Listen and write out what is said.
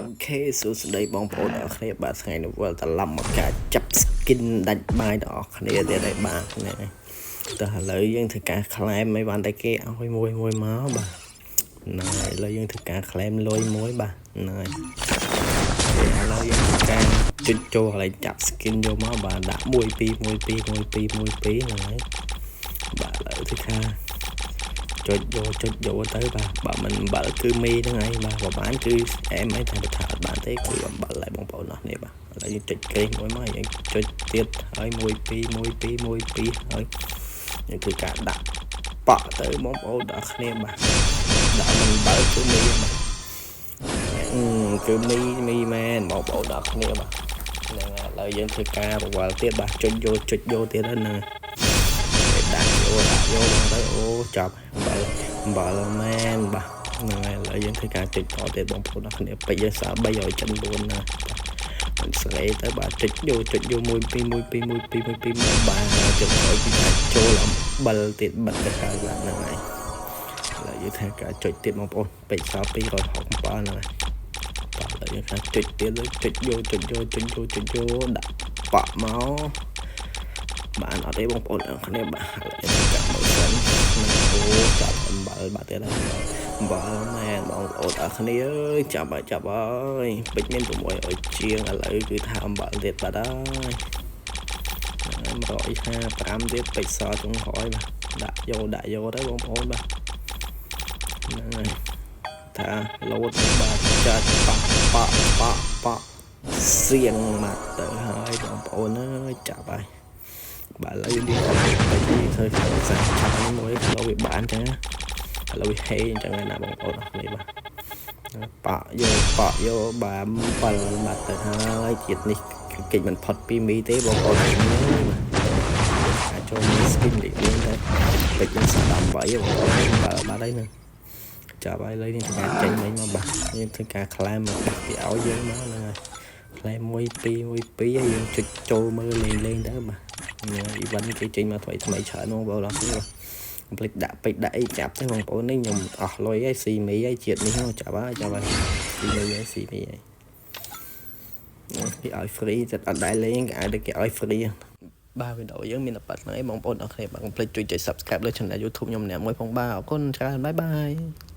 OK សួស្តីបងប្អូនទាំងអស់គ្នាបាទថ្ងៃនេះវិលត្រឡប់មកការចាប់ skin ដាច់បាយទាំងអស់គ្នាទៀតហើយបាទហ្នឹងហើយតោះឥឡូវយើងធ្វើការ claim មិនបានតែគេឲ្យមួយមួយមកបាទហ្នឹងហើយឥឡូវយើងធ្វើការ claim លុយមួយបាទហ្នឹងហើយឥឡូវយើងធ្វើការចុចចូលកន្លែងចាប់ skin យកមកបាទដាក់1 2 1 2 1 2 1 2ហ្នឹងហើយបាទឥឡូវធ្វើការចុចយកចុចយកទៅបាទបើមិនអំបិលគឺមីហ្នឹងឯងបាទបើបានគឺអែមឯងតែបើថាអត់បានទេគឺអំបិលហើយបងប្អូនអស់នេះបាទឥឡូវយើងចុចក្រេសមួយមកយើងចុចទៀតហើយ1 2 1 2 1 2ហើយយើងធ្វើការដាក់ប៉ក់ទៅបងប្អូនដល់គ្នាបាទដាក់មិនបើគឺមីបាទគឺមីមីមែនបងប្អូនដល់គ្នាបាទហ្នឹងឥឡូវយើងធ្វើការបង្វិលទៀតបាទចុចយកចុចយកទៀតហ្នឹងដាក់យកដាក់យកមកទៅអូចាប់អំបិលអំបិលមែនបាទហ្នឹងហើយឥឡូវយើងធ្វើការចុចតទៀតបងប្អូនអរគ្នាពេជ្រយើងសល់374ណាមិនស្រីទៅបាទចុចយកចុចយក1 2 1 2 1 2 1 2មកបាទចុចក្រោយពីថាចូលអំបិលទៀតបិទទៅហើយបាទហ្នឹងហើយឥឡូវយើងធ្វើការចុចទៀតបងប្អូនពេជ្រសល់267ហ្នឹងហើយបាទឥឡូវយើងថាចុចទៀតចុចយកចុចយកចុចយកចុចយកដាក់ប៉ក់មកបានអត់ទេបងប្អូនអរគ្នាបាទឥឡូវយើងកាក់មើលសិនអូចាប់អំបិលបាទទៀតហើយអំបិលមែនបងប្អូនអរគ្នាអើយចាប់ហើយចាប់ហើយពេជ្រមាន600ជាងឥឡូវគឺថាអំបិលទៀតបាទហើយ155ទៀតពេជ្រសល់ចុងក្រោយបាទដាក់យកដាក់យកទៅបងប្អូនបាទហ្នឹងហើយថាលោតបាទចាច់ប៉ប៉ប៉ប៉សៀងមកទៅហើយបងប្អូនអើយចាប់ហើយបាទឥឡូវយើងទៅធ្វើសាឆាប់នេះមួយឥឡូវវាបានចឹងណាឥឡូវវាហេអញ្ចឹងណាបងប្អូនអរគ្នាបាទប៉យកប៉យកបាទ7បាត់ទៅហើយជាតិនេះគេចមិនផុតពីមីទេបងប្អូនអរគ្នាបាទអាចចូលមាន skin លេខរៀងទៅពេជ្រនឹង18បងប្អូនបាទបាទហើយហ្នឹងចាប់ហើយឥឡូវនេះធ្វើការចេញវិញមកបាទយើងធ្វើការ claim មកបាក់គេឲ្យយើងមកហ្នឹងហើយ claim 1 2 1 2ហើយយើងចុចចូលមើលលេងលេងទៅបាទ event គេចេញមកថ្មីថ្មីច្រើនបងប្អូនអរគ្នាបាទកុំភ្លេចដាក់ពេជ្រដាក់អីចាប់ទៅបងប្អូននេះខ្ញុំអស់លុយហើយស៊ីមីហើយជាតិនេះចាប់ហើយចាប់ហើយស៊ីមីហើយស៊ីមីហើយគេឲ្យ free តែអត់ដែរលេងគេឲ្យគេឲ្យ free បាទវីដេអូយើងមានតែប៉ុណ្្នឹងឯងបងប្អូនអរគ្នាបាទកុំភ្លេចជួយចុច Subscribe លើ Channel YouTube ខ្ញុំម្នាក់មួយផងបាទអរគុណច្រើន bye bye.